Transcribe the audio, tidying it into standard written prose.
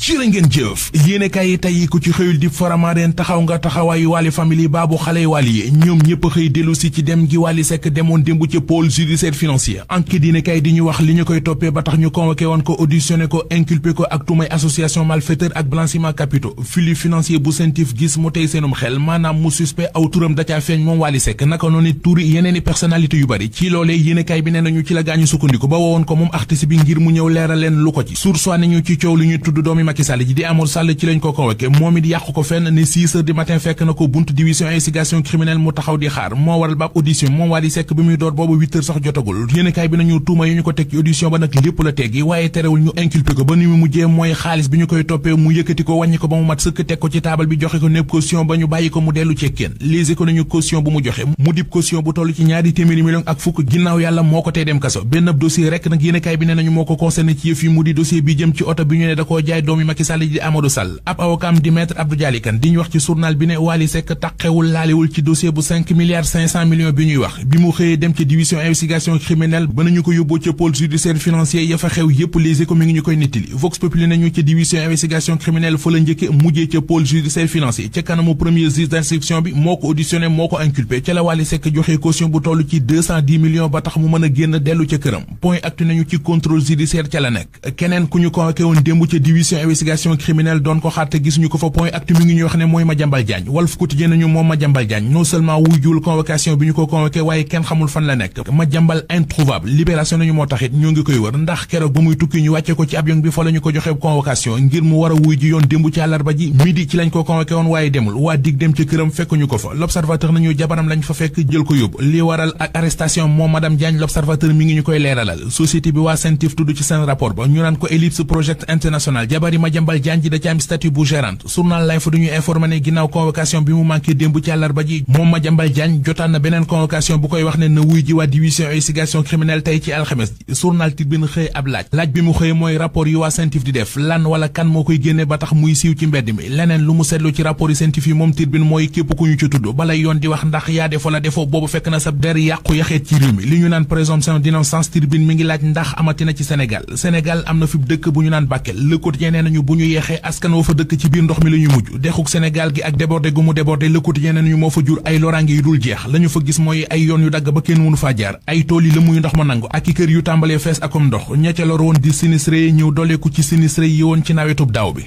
jërë ngeen jëf yéenekaay yi tey ku ci xëyul di Faramareen taxaw nga taxawaayu Wally Family baabu xale Wally yi ñoom ñëpp xëy dellu si ci dem gi Wally Seck demoon démb ca pôle judiciaire financier enquête yéenekaay di ñu wax li ñu koy toppee ba tax ñu convoqué woon ko auditionné ko inculpé ko ak tumay association malfaiteur ak blanchiment capitaux flux financier bu sentif gis mu tey seenum xel maanaam mu suspect aw turam da caa feeñ moom Wally Seck naka noonu turi yeneeni personnalité yu bari ci loolee yéenekaay bi nee nañu ci la gaañu sukkandiku ba wowoon ko moom artiste bi ngir mu ñëw leeral leen lu ko ci source nañu ci coow li ñu tudd doomi Macky Sall ji di Amadou Sall ci lañ ko convoqué moom it yàqu ko fenn ne 6 heures du matin fekk na ko buntu division investigation criminelle mu taxaw di xaar moo waral ba audition moom Wally Seck bi muy door boobu 8 heures sax jotagul yéenekaay bi nañu tuuma yu ñu ko teg ci audition ba nag lépp la teggi waaye terewul ñu inculpé ko ba ni mu mujjee mooy xaalis bi ñu koy toppee mu yëkkati ko wàññi ko ba mu mat sëkk teg ko ci taabal bi joxe ko népp caution ba ñu bàyyi ko mu dellu cekkeen léegi ko nañu caution bu mu joxe mu dib caution bu toll ci ñaari téeméeri millions ak fukk ginnaaw yàlla moo ko tey dem kaso benn dossier rek nag yéenekaay bi ne nañu moo ko concerné ci yëf yi mu di dossier bi jëm ci oto bi ñu ne da koo jaay doomi Macky Sall di Amadou Sall ab avocat di maître Abdou Dialy Kane di ñu wax ci journal bi ne Wally Seck taqewul laalewul ci dossier bu 5 milliards 500 millions bi ñuy wax bi mu xëyee dem ci division investigation criminelle ba nañu ko yóbboo ca pôle judiciaire financier ya fa xew yépp Les Échos mi ngi ñu koy nettali Vox Populi nañu ca division investigation criminelle fa la njëkke mujjee ca pôle judiciaire financier ca kanamu premier juge d'instruction bi moo ko auditionné moo ko inculpé ca la Wally Seck joxe caution bu toll ci 210 millions ba tax mu mën a génn dellu ca këram point actu nañu ci contrôle judiciaire ca la nekk keneen ku ñu convoqué woon démb ca division investigation criminelle doon ko xaar te gisuñu ko fa point actu mi ngi ñuy wax ne mooy Madiambal Diagne Walf Quotidien nañu moom Madiambal Diagne non seulement wuyjuwul convocation bi ñu ko convoqué waaye kenn xamul fan la nekk Madiambal introuvable libération nañu moo taxit ñoo ngi koy wër ndax keroog ba muy tukki ñu wàcce ko ci avion bi fa la ñu ko joxe convocation ngir mu war a wuy ji yoon démb ci àllarba ji midi ci lañ ko convoqué woon waaye demul waa dig dem ca këram fekkuñu ko fa l'observateur nañu jabaram lañ fa fekk jël ko yóbbu li waral ak arrestation moom madame Diagne l'observateur mi ngi ñu koy leeralal société bi waa Sentif tudd ci seen rapport ba ñu naan ko Ellipse Project International jabari Madiambal Diagne ji da ci am statut bu gérante journal Life duñu informé ne ginnaaw convocation bi mu manqué démb ci àllarba ji moom Madiambal Diagne jotaan na beneen convocation bu koy wax ne na wuy ji waa division investigation criminelle tey ci alxames ji journal Tribune xëy ab laaj bi mu xëy mooy rapport yi waa Sentif di def lan wala kan moo koy génne ba tax muy siiw ci mbedd mi leneen lu mu seetlu ci rapport yi Sentif yi moom Tribune mooy képp ku ñu ci tudd balay yoon di wax ndax yaa defo la defoo boobu fekk na sab der yàqu yaxeet ci réew mi li ñu naan présomption d'innocence Tribune mi ngi laaj ndax amatina ci Sénégal am na fi dëkk bu ñu naan Bakel Le Quotidien nee nañu bu ñu yeexee askan wa fa dëkk ci biir ndox mi la ñu mujj dexuk Sénégal gi ak débordé gu mu débordé Le Quotidien nee nañu moo fa jur ay loraange yu dul jeex la ñu fa gis mooy ay yoon yu dagg ba kenn mënu faa jaar ay tool yi la muy ndox ma nangu ak i kër yu tàmbalee fees akom ndox ña ca lor woon di sinistré yi ñëw dooleeku ci sinistré yi woon ci nawetub daaw bi